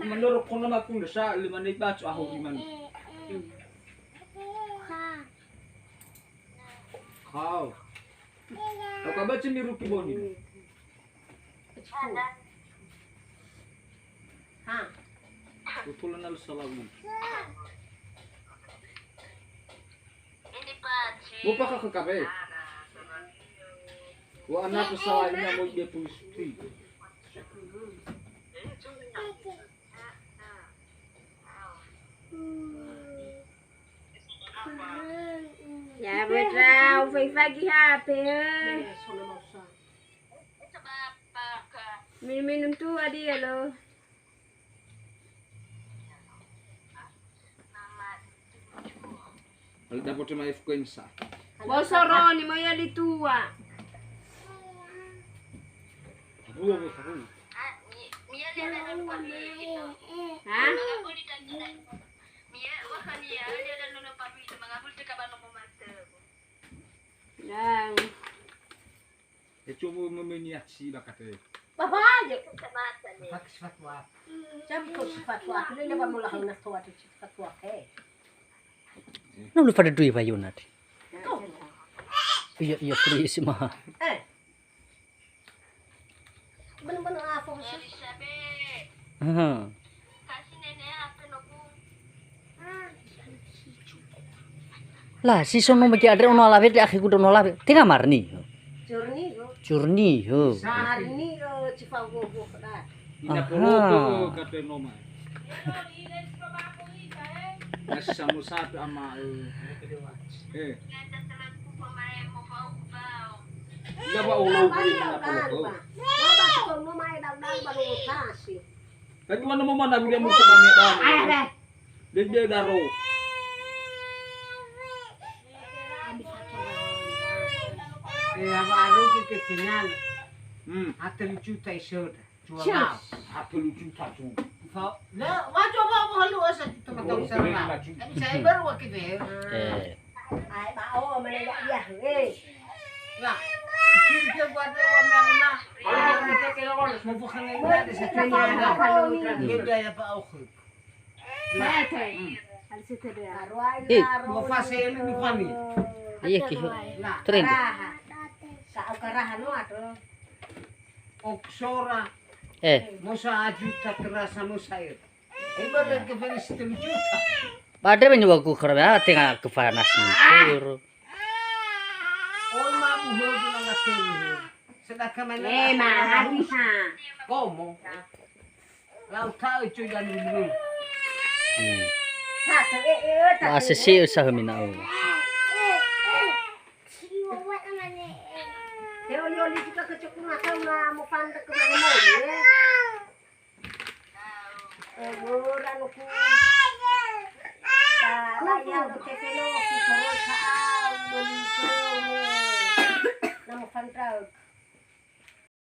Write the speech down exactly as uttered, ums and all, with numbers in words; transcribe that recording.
Mandoro kono makunda sa lima nei bacu aho di manu. Kau. Kau kabaca miruki boni. Ha. Betul na lu salah. Mupaka ke kafe. Wa ana pesawat ina mo dia puluh sutri. Ya, bedrau, fai-fagi H P, eh. Minum-minum tua dia, loh. Kalau dapat cuma F K M sa. Bosoroni mo ia litua. Dua, dua, dua. Ha? Dang. E coba memeni aksi bakate. Baba aja. Pakai sepatu apa? Jam kau sepatu apa? Ini lepas mula kau nak tahu ada sepatu apa? Eh. Na lu pada dui bayuna. Kau. Iya, iya, please, ma. Eh. Bener-bener apa sih? Aha. La, si so no mege andre ono alawe de akhi kuda ono alawe. Tenga marni. Jurni go. Jurni, ho. Marni, eh, cifa go go da. Ina poloto kate noma. Nasi samu satu ama, eh. Eh. Ina ba olo ina poloto. Noma si ko noma e dau dau ba lo tasi. Tapi mana mau mana dia mau coba ni dah. Ayo deh. Dia dia daro. Eh, apa aru ke kenyal. Hmm. Atau juta isoda. Jual. Apa lu juta tu? Kau, lah, wajar apa apa lu asa kita makan sana. Tapi saya baru wakil deh. Eh. Ai, ba, oh, mana ya, ya, eh. Lah, kiri dia buat dia orang yang nak. Mau bukan yang ada satu orang. Dia dia apa, oh. Nah, eh. Mau fase ini bukan ni. Iya, ki. Nah. Tren. Kau karahan lo atau? Oksora. Eh. Mosa ajuta terasa mosa, eh. Ibarat ke finish telu juta. Pada menyewa ku kerja tengah kepanas nih. Oi, ma buhö guna ngatelu. Sedangkan mana? Eh, ma habis, ha. Komo. Lau tahu cuy dan dulu. Hmm. Satu, eh, eh, satu. Wa sesi usaha mina, oh. Teo yoli juga kecekuna kau na mau pandek ke mana, eh. Ora nuku. Talaya lo tefelo si soro sa'au beli kene. Nama fandrag.